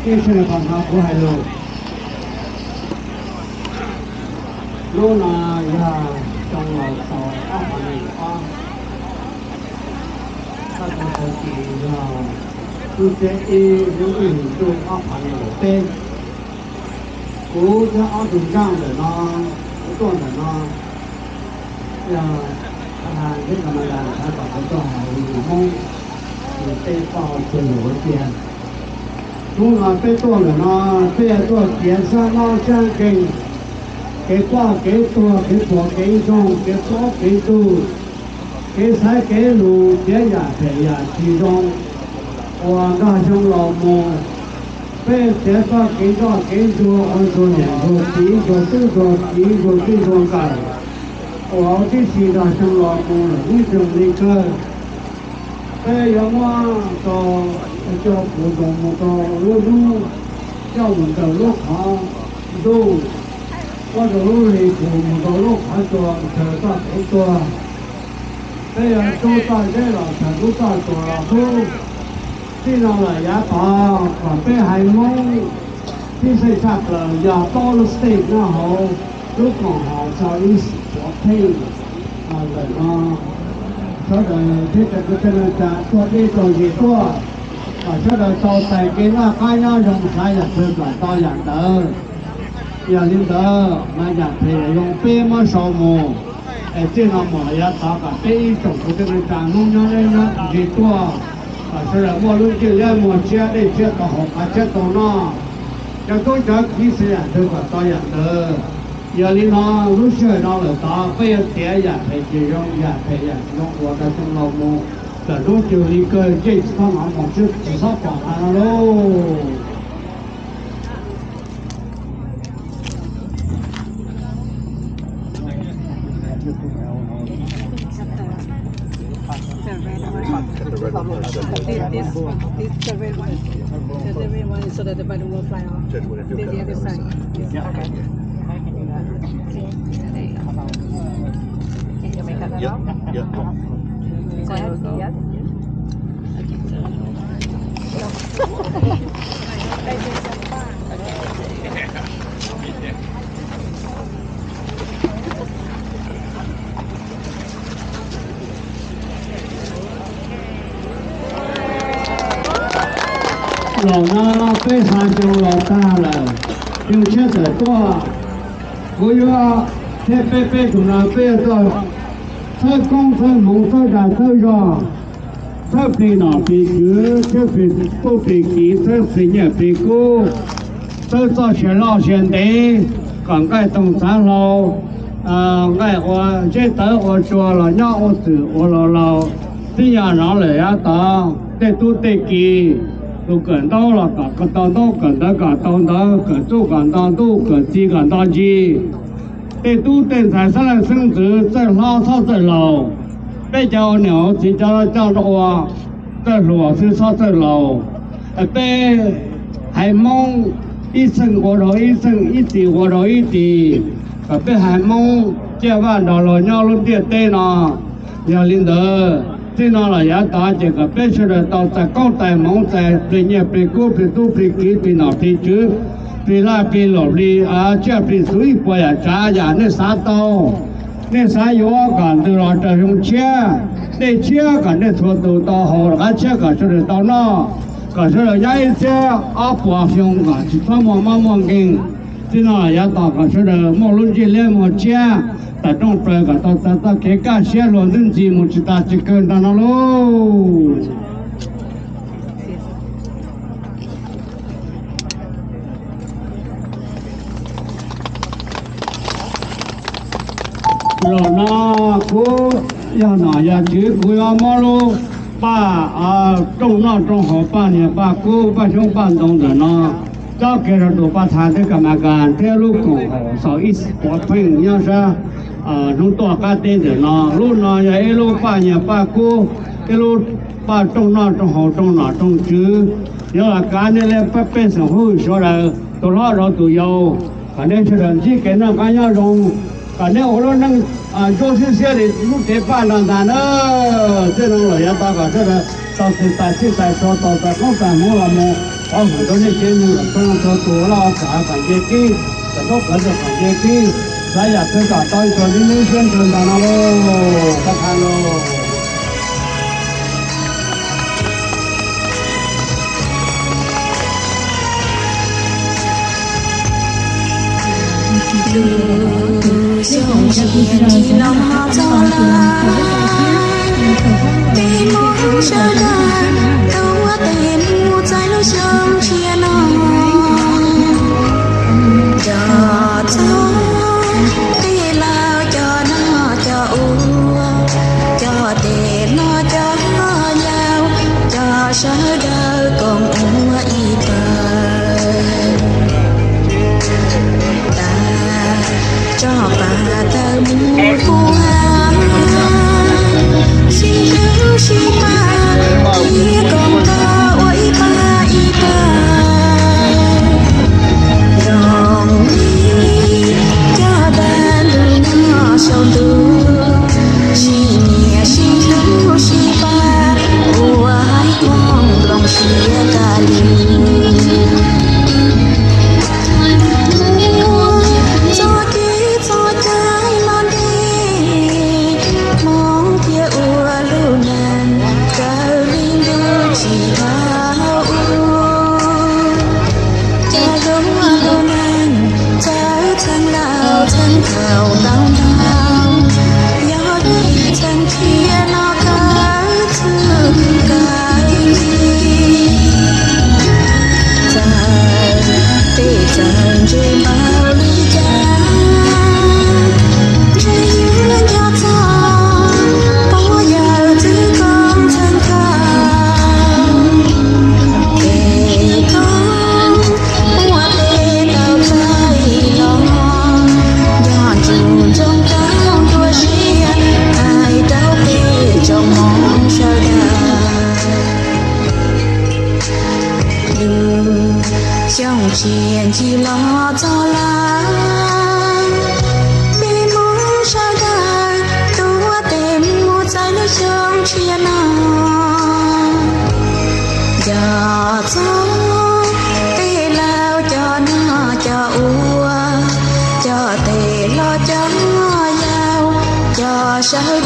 Ib txhia pom no kuv hais lus. Lub no yog xyoo laus tau ob phav nees nkaum ob, koj tau txog ces yog lub xiab ib lub ib hlis ntuj ob phav nees nkaum peb. Kuv thiab ob tug nraug ntawm no, kuv tuaj ntawm no, yog thiab ka ma las thab kom kuv tuaj hais li yus Hmoob, yus tej txoj hau txwg yus ua tiag. Hnub no peb tuaj ntawm no, peb yuav tuaj piav sab mob sab nkeeg, kev ploj kev tuag, kev puas kev ntsoog, kev plaub kev ntug, kev xaiv kev lus, piav yam phem yam tsis zoo uas nrog xyoo los mus. Peb piav txoj kev zoj kev ntsuag uas ntsuag niam ntsuag txiv, ntsuag tub ntsuag kiv, ntsuag txij ntsuag nkawm uas tib si nrog xyoo los mus lawm ib txwm li kawg. Peb yuav muab tso, coj kuv mus rau lub hnub, coj mus raws lub qhov ntuj, muab rau lub hli pus mus rau lub qhov tsua, raws txoj kev tuag. Peb yuav rub txoj zeb los raws rub txoj tuas los hlub. Txij no lawm yav tod kom peb haiv Hmoob tib xeem tshaj plaws yog plaub lub state nyob hauv lub koom haum Southeast Japan ntawm no, sawv daws thiab cov kwv tij neej tsa tuaj deb tuaj ze tuaj, kom sawv daws tau tais kev noj qab nyob zoo, xav yam twg kom tau yam ntawd. Yog li ntawd mas yam phem yam zoo peb muab sau mus, es txij no mus yav tod kom peb ib tsoom kwv tij neej tsa Hmoob nyob deb nyob ze tuaj, kom sawv daws muaj lub ntsej liab muag tshiab, dej tshiab tau haus, qhov tshiab tau noj, cov tub cov kiv xav yam twg kom tau yam ntawd. Yog li no lub sij hawm no lawm tod peb yuav tiav yam phem tsis zoo, yam phem yam tsis zoo uas nrog xyoo los mus, txawm hnub twg li kawg ntsej tsis txhob hnov mus, tsis txhob pom ntawd no lauj. The red one. This, this, this, the red one. So the red one, so that the button will fly off. Then the other side. Yeah, okay. Can you make another? Yep, yep. Go ahead, yes. Los no peb xa xyoo los tag lawm, xyoo tshiab tawm tuaj, kuv yuav thiab peb peb tus no peb yuav txawj txhawb koob txhawb hmoov txhawb dag txhawb zog, txhawb plig nom plig tswv, txhawb plig tub plig kiv, txhawb plig nyiaj plig kub, txhawb txoj sia loj sia ntev, kom nqaij toog txav hlau, nqaij ua zeb tawv ua tsua los nyob ua twm ua laus laus, tib yam no lawm yav tod tej tub tej kiv, tus kawm ntaub los kom tau ntaub, kawm ntawv kom tau ntawv, kawm txuj kom nto ntuj, kawm txiv kom nto ntsis. Tej tub tej ntxhais xeeb leej xeeb ntxwv txawj hlob txhob txawj laus. Peb cov ua niam ua txiv cov coj ua txawj hluas xwb txhob txawj laus. Peb haiv Hmoob ib txheej ua rau ib txheej, ib txhis ua rau ib txhis, kom peb haiv Hmoob ciaj vaj nrog luag nyob lub ntiaj teb no. Yog li ntawd, txij no los yav tod ces kom peb sawv daws tau txais koob txais hmoov, txais plig nyiaj plig kub, plig tub plig kiv, plig nom plig tswv, plig laj plig luam, plig tsiaj plig txhu ib puas yam tsav yam nej xav tau. Nej xav yuav kom ntws los raws zoo tshiab, dej tshiab kom nej txhua tus tau haus, qab tshiab kom sawv daws tau noj, kom sawv daws nyob ib txhiab ob puas xyoo kom tsis txhob muaj mob muaj nkeeg. Txij no los yav tod kom sawv daws muaj lub ntsej liab muag tshiab, tawm rooj plaws kom tau txais txoj kev kaj siab luag ntxwb ntxi mus tsis tas tsis kawg nrog no lauj. Zaum no kuv yog nom yog tswv, kuv yuav muab lub paj rooj noj rooj haus, paj niag paj kub paj xyoob paj ntoo ntawm no cob kiag rau tus paj thas thiab kas mas kas thiab lub koom haum Southeast Japan nyob sab hnub tuaj qab teb ntawm no. Lub no yog ib lub paj niag paj kub, ib lub paj rooj noj rooj haus, rooj nom rooj tswv. Yuav los kav nej li peb xeem huab sawv daws, tus hlob rau tus yau, kom nej sawv daws ntsib kev noj qab nyob zoo, kom nej ua lub neej ntsuab xiab xiab li lub cev paj no ntag na. Txij no los yav tod kom sawv daws tau txais txhij txais txhua, tau txais koob txais hmoov los mus, Qhov hwm rau nej tsev neeg los txog txog tus laj txav kom nce qib, kom txhob kov rau kom nce qib, xav yam twg kom tau ib txog ib lub siab ntshaw ntawd no lauj, tag tag lauj. Lub xyoo ntsia ntsis los txog lawm, peb Hmoob sawv daws tuav tes mus txais lub xyoo tshiab no. Cov txob, tej laus, cov noj cov ua, cov tes hlob cov yau, cov sawv daws koom ua ib pawg. Tas tso pas tawm mus kuv, sib hlub sib pab, thiab koom tau ua ib pab ib pawg. Zoo li cov dab ntub nyob saum ntuj, sib nyiam sib hlub sib pab, ua haiv Hmoob nplooj siab tas li. Mus txoj kev txoj cai los ntev, Hmoob thiaj ua lub neej raws li ntuj tsim tau ua. Cov zoo ua lub neej txawj txheeb laus txheeb thaum ntau ntau, yog txheeb thiab no kawg txwj kawg ci. Txawm peb txawm ntse npaum li cas, ntshe yuav nco txog pog yawg txwv koob txheeb thaum. Peb Hmoob ua peb tau txais los, nco ntsoov ntsoov tau nruab siab hais rau peb tsoom Hmoob sawv daws. Lub xyoo ntsia ntsis los txog lawm, peb Hmoob sawv daws tuav tes mus txais lub xyoo tshiab no. Cov txob, tej laus, cov noj cov ua, cov tes hlob cov yau, cov sawv